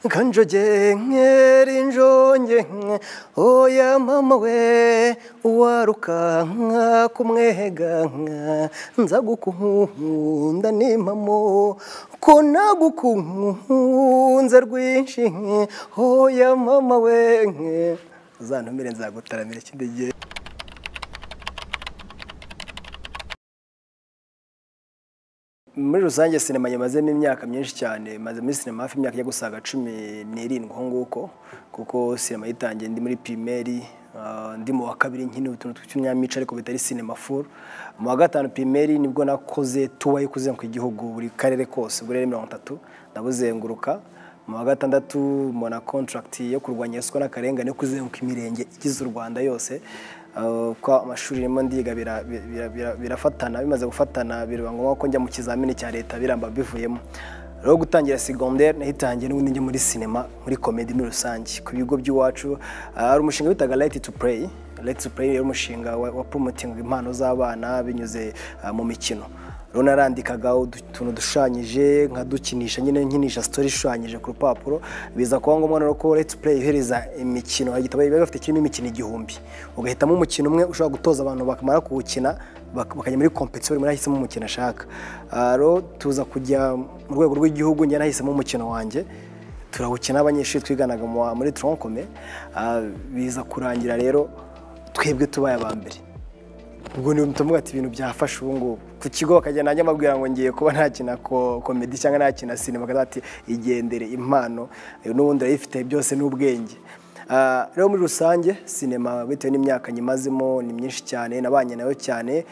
Kanjoge nkeri njonge oya mama we waruka kumwega nzagukunda ni mamo ko nagukunze rwinshi oya mama we uzantumire nzagutaramira ikindi gihe. Muri rusange sinema yamazemo imyaka myinshi cyane, maze muri sinema hafi imyaka yo gusaga 17 aho nguko, kuko sinema yitangiye ndi muri primaire, ndi mu wa kabiri nkina utuntu tw'utunyamico ariko bitari sinema full. Mu wa gatanu primaire nibwo nakoze tour yo kuzenguruka igihugu buri karere kose, burere 30 ndabuzenguruka. Mu wa gatandatu mbona contract yo kurwanya ruswa n'akarengane yo kuzenguruka imirenge igize u Rwanda yose. Kwa amashuri ndimo ndiga birafatana, bimaze gufatana biba ngombwa ko njya mu kizamini cya leta biramba bivuyemo. Rero gutangira secondaire nahitangiye n'ubundi njya muri sinema, muri comedy muri rusange ku bigo by'iwacu. Hari umushinga bitaga Light to Play. Light to Play yari umushinga wa promoting impano z'abana binyuze mu mikino. Rero narandikaga utuntu dushushanyije nkadukinisha nyine nkinisha story ishushanyije ku rupapuro, biza kuba ngombwa rero ko Let's Play ihereza imikino, igitabo biba bafite kirimo imikino 1000, ugahitamo umukino umwe ushobora gutoza abantu bakamara kuwukina bakajya muri competition, buri ahisemo umukino ashaka. Rero tuza kujya mu rwego rw'igihugu, njye nahisemo umukino wanjye turawukina abanyeshuri twiganaga muri troncome, biza kurangira rero twebwe tubaye aba mbere. Ubwo ni mutamuga ati ibintu byafashe ubu ngubu ku kigo bakajya najya mbabwira ngo ngiye kuba ntakina comedy cyangwa ntakina cinema, bakaza ati igendere impano n'ubundi urayifite byose n'ubwenge. Rero muri rusange sinema bitewe n'imyaka nyimazemo ni myinshi cyane, nabanye nayo cyane.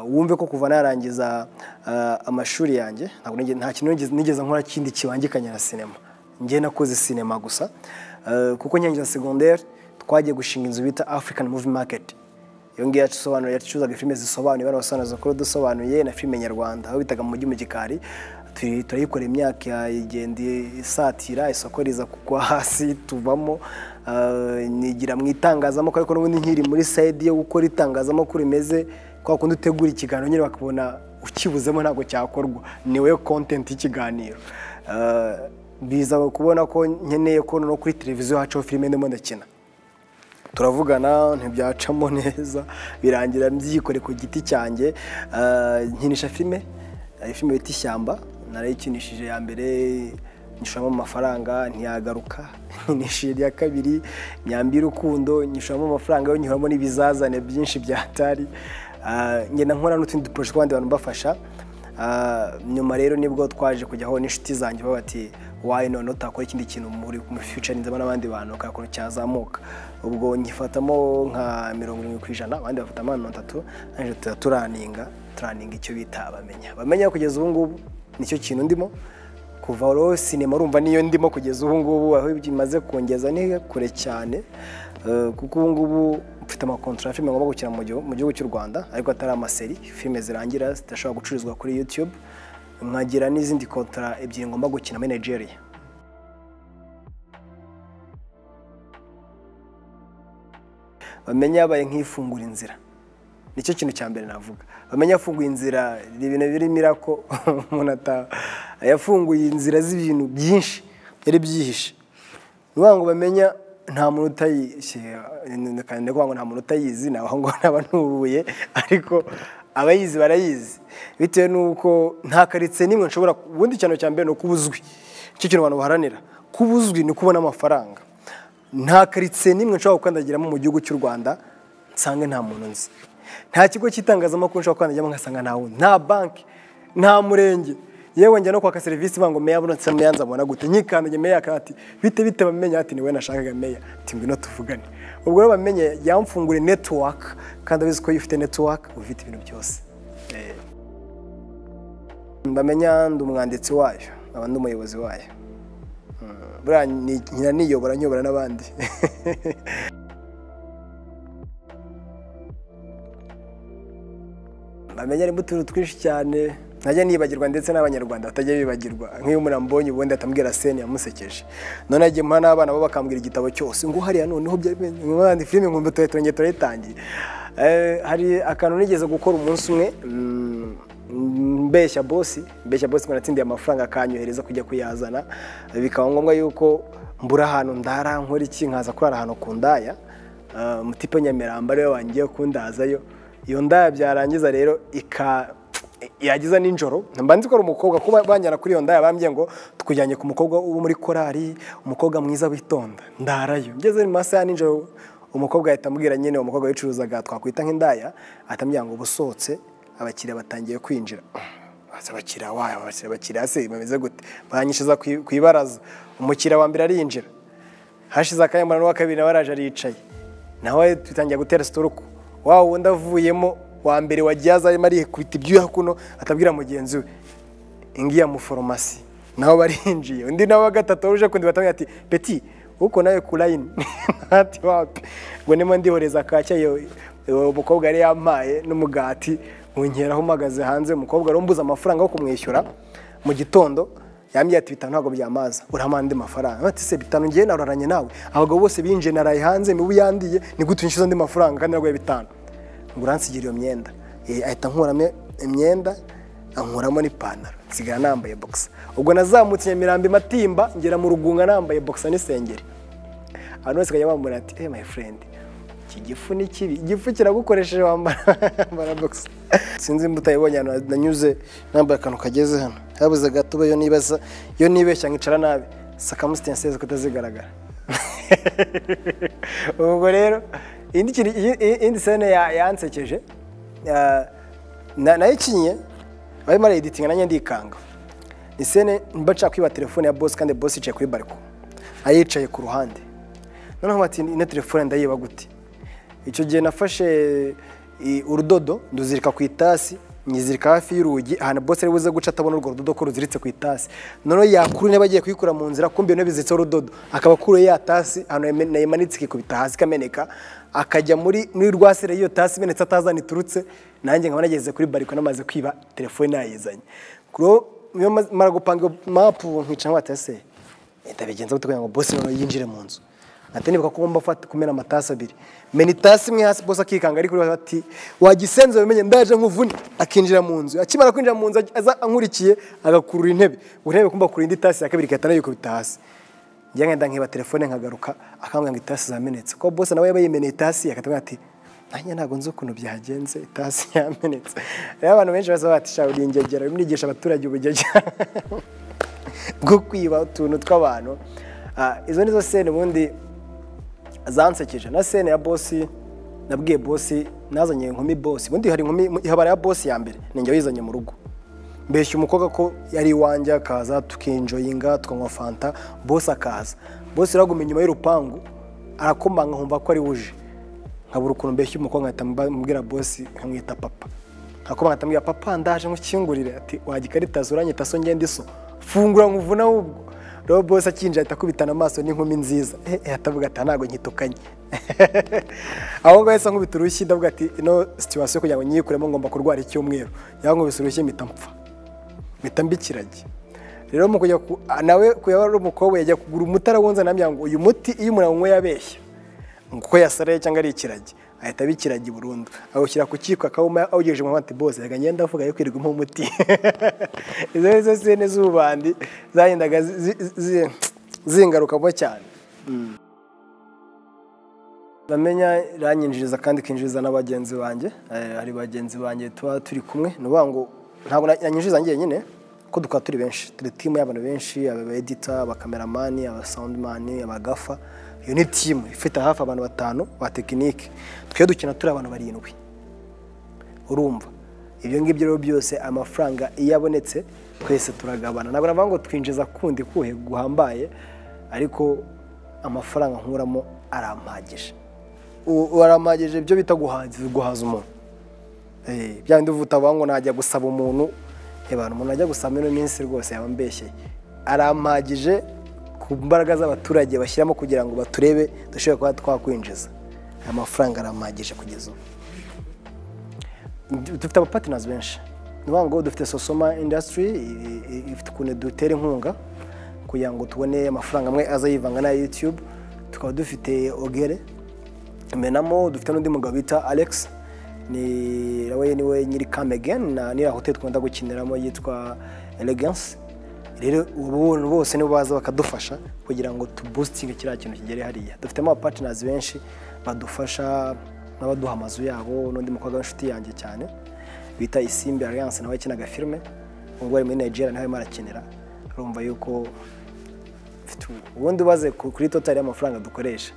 Wumve ko kuva narangiza amashuri yanjye nta kintu nigeze nkora kindi kibangikanye na sinema. Njye nakoze sinema gusa, kuko nyangiza secondaire twagiye gushinga inzu bita African Movie Market. Iyo ngiyo yasobanuye yacuruzaga filime zisobanuye, bana basobanuza ko dusobanuye na filime nyarwanda, aho bitaga mu mujyi mu gikari. Turayikora imyaka igenda isatira, isoko riza kugwa hasi tuvamo. Nigira mu itangazamakuru ariko n'ubundi nkiri muri side yo gukora itangazamakuru imeze kwa kundi utegura ikiganiro nyine bakabona ukibuzemo ntabwo cyakorwa, ni we content y'ikiganiro. Biza kubona ko nkeneye ko no kuri televiziyo hacaho filime ndimo ndakina, turavugana ntibyacamo neza, birangira mbyikore ku giti cyanjye. Nkinisha filime, filime bita Ishyamba narayikinishije ya mbere nyishuramo amafaranga ntiyagaruka, nkinishije iya kabiri Nyambi Rukundo nyishuramo amafaranga yo nyuramo n'ibizazane byinshi byatari. Ngenda nkora n'utundi project tw'abandi bantu mbafasha. Nyuma rero nibwo twaje kujyaho n'inshuti zanjye bati why none utakora ikindi kintu muri mu future nzaba n'abandi bantu kakuntu cyazamuka. Ubwo ngifatamo nka 70%, abandi bafatamo 30, nanje turaninga icyo bita abamenya. Bamenya kugeza ubu ngubu nicyo kintu ndimo kuva rero sinema urumva niyo ndimo kugeza ubu ngubu, aho bimaze kongeza ni kure cyane, kuko ubu ngubu mfite ama contrat filime ngomba gukina mu gihugu cy'u Rwanda ariko atari amaseri, filime zirangira zidashobora gucururizwa kuri YouTube, nkagira n'izindi contrat ebyiri ngomba gukina muri Nigeria. Bamenya yabaye nk'ifungura inzira, nicyo kintu cya mbere navuga. Bamenya afunguye inzira, ibintu biri mirako umuntu yafunguye inzira z'ibintu byinshi yari byihishe. Nuvuga ngo bamenya nta muntu utayizi, kandi ngo nta muntu utayizi naho ngo nabanubuye, ariko abayizi barayizi bitewe nuko nta karitse nimwe nshobora. Ubundi cyane cya mbere no kubuzwi, icyo kintu abantu baharanira kubuzwi ni kubona amafaranga. Nta karitse nimwe nshobora gukandagiramo mu gihugu cy'u Rwanda nsange nta muntu nzi, nta kigo cy'itangazamakuru nshobora gukandagiramo ngasanga nta wundi, nta banki, nta murenge. Yewe njya no kwaka serivisi bango meya bunotse meya nzabona gute, nyikandaje meya akati bite bite bamenya ati niwe nashakaga meya ati ngwino tuvugane. Ubwo rero bamenye yamfungure network, kandi abizi ko ifite network ufite ibintu byose. Bamenya ndi umwanditsi wayo, abandi umuyobozi wayo. Buriya nkina niyobora nyobora n'abandi. Bamenya ari utuntu twinshi cyane ntajya nibagirwa, ndetse n'abanyarwanda batajya bibagirwa. Nk'iyo umuntu ambonye ubundi atambwira scene yamusekeje, none agiye mpa n'abana bo bakambwira igitabo cyose ngo hariya noneho byari filime nkumva turongeye turayitangiye. Hari akantu nigeze gukora umunsi umwe, Mbeshya bosi ngo natsindiye amafaranga akanyohereza kujya kuyazana, bikaba ngombwa yuko mbura ahantu ndara nkora iki, nkaza kurara ahantu ku ndaya. Mutipe Nyamirambo ariwe wangiye kundazayo. Iyo ndaya byarangiza rero yagiza nijoro, mba nzi ko ari umukobwa, kuba banjyana kuri iyo ndaya bambwiye ngo tukujyanye ku mukobwa uba muri korari, umukobwa mwiza witonda. Ndarayo ngeze mu masaha ya nijoro, umukobwa ahita ambwira nyine, umukobwa wicuruzaga twakwita nk'indaya, ahita ambwira ngo ubusohotse abakiriya batangiye kwinjira. Abakiriya wayo, abakiriya se bameze gute? Banyishiza ku ibaraza, umukiriya wa mbere arinjira, hashize akanya mbona n'uwa kabiri nawe araje aricaye, nawe tutangiye gutera sitoruku. Wa wundi avuyemo wa mbere wagiye aza arimo arikubita ibyuya kuno, atabwira mugenzi we ingiya mu farumasi, nawe barinjiye. Undi nawe wa gatatu uje kundi batamubwira ati peti uko nawe ku line ati wapi, ngo ndimo ndihoreza kacya iyo umukobwa yari yampaye n'umugati munkeraho mpagaze hanze. Umukobwa arombuza amafaranga yo kumwishyura mu gitondo, yambwiye ati bitanu ntabwo byamaza, urampa andi mafaranga. Ati se bitanu ngiye nararanye nawe, abagabo bose binjiye naraye hanze, imibu yandiye, ni gute unyishyuza andi mafaranga kandi naguye bitanu? Ngo uransigira iyo myenda. Ahita nkuramo imyenda, ankuramo n'ipantaro, nsigara nambaye boxer. Ubwo nazamutse Nyamirambo Matimba ngera mu Rugunga nambaye boxer n'isengeri. Abantu bose bakajya bambwira ati hey my friend, iki gifu ni kibi, igifu kiragukoresheje wambara boxer. Sinzi imbuto utayibonye ahantu nanyuze nambaye akantu kageze hano, habuze gato yo nibaza, yo nibeshya nkicara nabi, circumstances kutazigaragara. Ubwo rero indi scene yansekeje nayikinye barimo areditinga nanjye ndikanga. Ni scene mba nshaka kwiba telefone ya boss, kandi boss yicaye kuri balcon, ayicaye ku ruhande. Noneho bati ino telefone ndayiba gute? Icyo gihe nafashe urudodo nduzirika ku itasi, nyizirika hafi y'urugi ahantu boss ari buze guca atabona urwo rudodo ko ruziritse ku itasi. Noneho yakuru niba agiye kuyikura mu nzira, kumbe iyo biziritseho urudodo, akaba akuruye ya tasi ahantu nayimanitse ikikubita hasi ikameneka, akajya muri rwasire y'iyo tasi imenetse atazana iturutse. Nanjye nkaba nageze kuri bariko namaze kwiba telefone nayizanye. Iyo mara gupanga mapu nkica nkata se ndabigenza gute kugira ngo boss noneho yinjire mu nzu? Ati nibuka ko ngomba kumena amatasi abiri, mena itasi imwe hasi, boss akikanga ari kuri ati wagisenze bimenye ndaje nkuvune. Akinjira mu nzu, akimara kwinjira mu nzu aza ankurikiye agakurura intebe, intebe kumba kuri indi tasi ya kabiri ikahita nayo ikubita hasi. Njye ngenda nkiba telefone nkagaruka, akambwira ngo itasi zamenetse, ko boss nawe yaba yimeneye itasi, akatubwira ati nanjye ntabwo nzi ukuntu byagenze itasi yamenetse. Rero abantu benshi basaba bati sha uri ingegera, urimo abaturage ubugegera bwo kwiba utuntu tw'abantu. Izo nizo scene ubundi zansekeje. Na scene ya boss, nabwiye boss nazanye inkumi boss, ubundi hari inkumi ihabara ya boss ya mbere ninjye wizanye mu rugo, mbeshya umukobwa ko yari iwanjye, akaza tukinjoyinga tukanywa fanta, boss akaza. Boss araguma inyuma y'urupangu arakomanga nkumva ko ari wuje, nkabura ukuntu mbeshya umukobwa nkahita mbwira boss nkamwita papa, nkakomanga nkahita papa ndaje nkukingurire, ati wagikaritaza uranyita so ngende iso fungura nkuvuna ahubwo. Rero boss akinjira ahita akubitana amaso n'inkumi nziza, atavuga ati ntabwo nkitukanye. Aho ngaho yahise ankubita urushyi, ndavuga ati ino situation kugira ngo nyikuremo ngomba kurwara icyumweru, yankubise urushyi mpita mpfa, mpita mba ikiragi. Rero mu kujya nawe kuyaba ari umukobwa yajya kugura umuti arawunza, namubwira ngo uyu muti iyo umuntu awunyweye abeshya ngo yasaraye cyangwa ari ikiragi, ahita aba ikiragi burundu, awushyira ku kiko akawuma, awugejeje mu ati boss reka ngende avuga yo kwirirwa umpa umuti. Izo nizo scene z'ububandi zagendaga zingarukamo cyane. Bamenya iranyinjiriza kandi ikinjiriza na bagenzi banjye. Hari bagenzi banjye tuba turi kumwe, ni ukuvuga ngo ntabwo yanyinjiriza njyenyine, ko dukora turi benshi, turi team y'abantu benshi, aba editor, aba cameraman, aba soundman, aba gaffer. Iyo ni team ifite hafi abantu batanu ba tekinike, twe dukina turi abantu barindwi. Urumva ibyo ngibyo rero byose amafaranga iyo abonetse twese turagabana. Ntabwo navuga ngo twinjiza kundi kuhe guhambaye, ariko amafaranga nkuramo arampagije. Arampagije ibyo bita guhaza umuntu. Bya bindi uvuga ngo najya gusaba umuntu, abantu umuntu ajya gusaba ino minsi rwose yaba ambeshyeye. Arampagije ku mbaraga z'abaturage bashyiramo kugira ngo baturebe dushobore kuba twakwinjiza. Aya mafaranga arampagije kugeza ubu. Dufite aba partners benshi. Ni ukuvuga ngo dufite Sosoma Industry ifite ukuntu dutera inkunga kugira ngo tubone amafaranga amwe aza yivanga na YouTube. Tukaba dufite Ogere Menamo, dufite n'undi mugabo bita Alex. Ni nawe niwe nyiri Come Again na nira hotel twakunda gukiniramo yitwa Elegance. Rero ubu bose nibo baza bakadufasha kugira ngo tuboostinge kiriya kintu kigere hariya. Dufitemo partners benshi badufasha n'abaduha amazu yabo, n'undi mukobwa w'inshuti yanjye cyane bita Isimbi Alliance nawe akinaga filme, ubwo ari muri Nigeria nawe arimo arakinira. Urumva yuko ubundi ubaze kuri total y'amafaranga dukoresha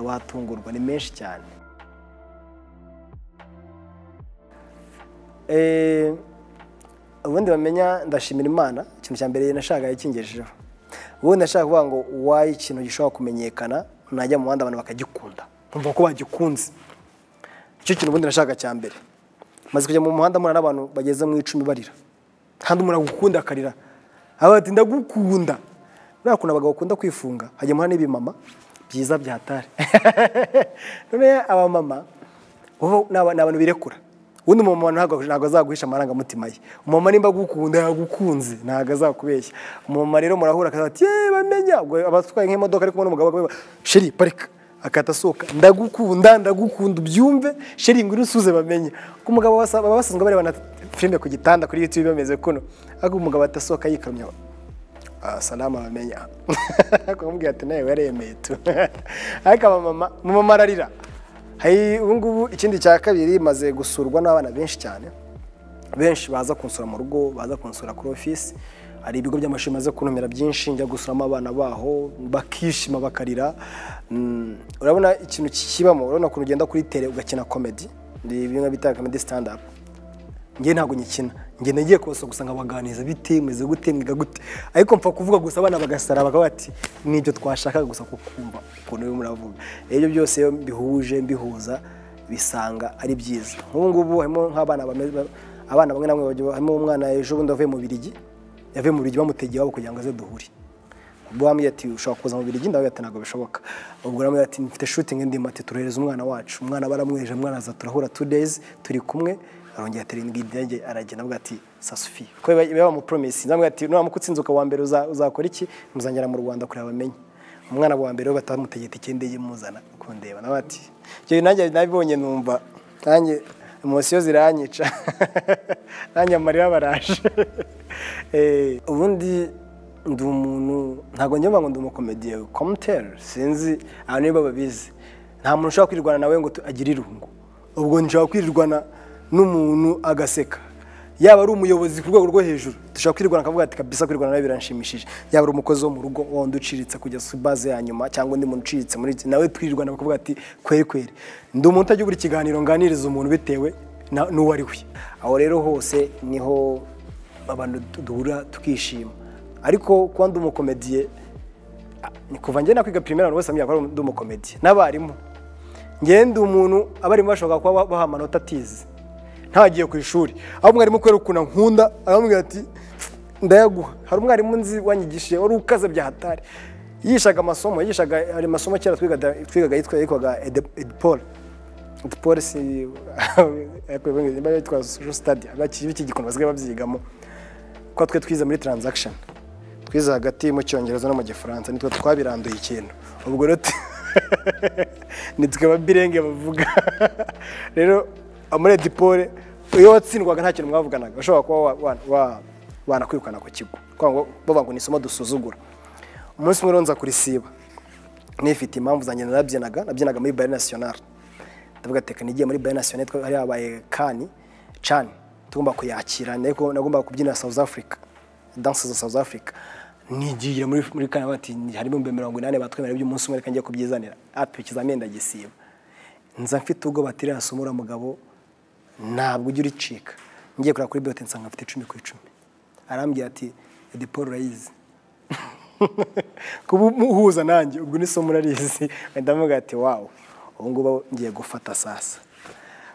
watungurwa, ni menshi cyane. Ubundi bamenya ndashimira Imana, ikintu cya mbere nashakaga yakingejejeho. Ubundi nashaka kuvuga ngo why ikintu gishobora kumenyekana najya mu bandi abantu bakagikunda, nkumva ko bagikunze. Icyo kintu ubundi nashaka cya mbere. Maze kujya mu muhanda mura n'abantu bageze mu 10 barira, kandi umuntu agukunda akarira, aba ati ndagukunda. Buriya kuntu abagabo bakunda kwifunga, hajya muhana n'ibimama byiza bya hatari. None abamama bo ni abantu birekura. Ubundi umumama ntabwo azaguhisha amarangamutima ye. Umumama nimba agukunda yagukunze, ntabwo azakubeshya. Umumama rero murahura akaza ati ye bamenya, ubwo abatwaye nk'imodoka ari kumwe n'umugabo akavuga sheri parika, akata asohoka ndagukunda ndagukunda ubyumve sheri ngwino usuze bamenye. Kuko umugabo baba basanzwe bareba na filime ku gitanda kuri YouTube bameze kuno, ariko umugabo atasohoka yikamya salama bamenya. Akamubwira ati nawe waremeye tu. Ariko abamama, umumama ararira. Hari ubu ngubu ikindi cya kabiri, maze gusurwa n'abana benshi cyane, benshi baza kunsura mu rugo, baza kunsura kuri office. Hari ibigo by'amashuri maze kuntumira byinshi, njya gusuramo abana baho bakishima bakarira. Urabona ikintu kibamo, urabona ukuntu ugenda kuri tele ugakina comedy, ndi bimwe bita comedy stand up. Ngiye ntabwo nyikina, ngiye nagiye kosa gusa nkabaganiza bite meze gute mwiga gute, ariko mpfa kuvuga gusa abana bagasara bakaba bati nibyo twashakaga gusa kukumva ukuntu urimo uravuga. Ibyo byose iyo mbihuje mbihuza bisanga ari byiza. Nk'ubu ngubu harimo nk'abana bameze, abana bamwe na bamwe, harimo umwana ejo bundi avuye mu Birigi, yavuye mu Birigi bamutegeye iwabo kugira ngo aze duhure. Ubwo bamubwiye ati ushobora kuza mu Birigi, ndavuga ati ntabwo bishoboka. Ubwo baramubwira ati mfite shooting ndimo, ati turohereza umwana wacu. Umwana baramweje, umwana aza turahura 2 days turi kumwe, arongera atera indege aragenda avuga ati Sasufi. Ko biba mu promise, ndamubwira ati nuramuka utsinze ukaba wa mbere uzakora iki? Muzangera mu Rwanda kureba bamenye. Umwana wa mbere batamutegetse ikindi muzana kundeba. Nawe ati cyo nanjye nabibonye numva nanjye emotion ziranyica. Nanjye amarira baraje. Ubundi ndi umuntu ntago njye ngo ndi umukomediye comtel, sinzi abantu niba babizi. Nta muntu ushobora kwirwana nawe ngo agire irungu. Ubwo nshobora kwirwana n'umuntu agaseka, yaba ari umuyobozi ku rwego rwo hejuru dushobora kwirwana akavuga ati kabisa kwirwana nawe biranshimishije, yaba ari umukozi wo mu rugo wundi uciritse kugeza ku base ya nyuma cyangwa undi muntu uciritse muri nawe twirwana bakavuga ati kweri kweri. Ndi umuntu utajya buri kiganiro nganiriza umuntu bitewe n'uwo ari we. Aho rero hose niho abantu duhura tukishima. Ariko kuba ndi umukomediye ni kuva njye nakwiga primaire abantu bose bambwira ko ndi umukomediye, n'abarimu. Njye ndi umuntu abarimu bashobora kuba baha amanota atize ntagiye ku ishuri, aho umwarimu kwera ukuntu nkunda aramubwira ati ndayaguha. Hari umwarimu nzi wanyigishije wari ukaze bya hatari, yishaga amasomo, yishaga hari amasomo kera twigaga yitwaga Edpol. Edpol si yitwa social study, abaki gikono basigaye babyigamo, ko twe twize muri transaction, twize hagati mu Cyongereza no mu Gifaransa, nitwe twabiranduye ikintu. Ubwo rero nitwe babirenge bavuga. Rero muri Edpol iyo watsindwaga nta kintu mwavuganaga, bashobora kuba wanakwirukana ku kigo, kuko bavuga ngo ni isomo dusuzugura. Umunsi umwe nza kurisiba nifite impamvu zanjye, nabyinaga muri Ballet National. Ndavuga ati reka nigiye muri Ballet National, hari habaye kani chan tugomba kuyakira, ariko nagomba kubyina South Africa, danse za South Africa. Nigiye muri kani bati harimo 80,000 batwemerera by'umunsi umwe, reka ngiye kubyizanira. Ati ikizamini ndagisiba, nza mfite ubwo batira asomura mugabo ntabwo ujya uricika. Ngiye kureba kuri bote nsanga mfite 10 ku 10. Arambwira ati Edpol urayizi. Kuba uhuza nanjye ubwo ni somo urarizi. Ndamuga ati wow, ubu ngubu ngiye gufata sasa.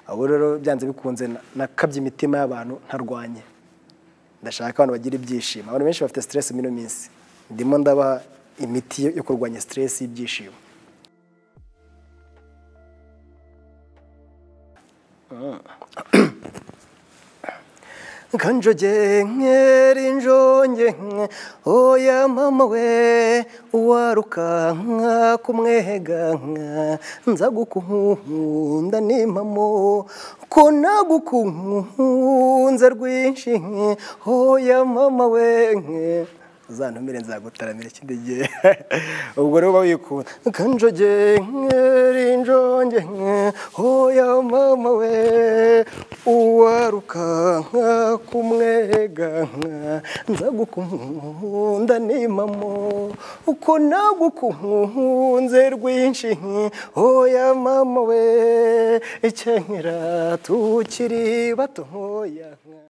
Abo rero byanze bikunze nakabye imitima y'abantu ntarwanye. Ndashaka abantu bagira ibyishimo. Abantu benshi bafite stress muri ino minsi. Ndimo ndabaha imiti yo kurwanya stress y'ibyishimo. Kanjoge nkeri njonge, oya mama we, uwaruka kumwega, nza gukunda n'impamo ko nagukunze rwinshi, oya mama we, uzantumire nzagutaramira ikindi gihe. Ubwo rero uba wikunda. Kanjoge nkeri njonge, oya mama we, uwaruka kumwega, nzagukunda n'impamo uko nagukunze rwinshi, oya mama we, ikenkera tukiri bato.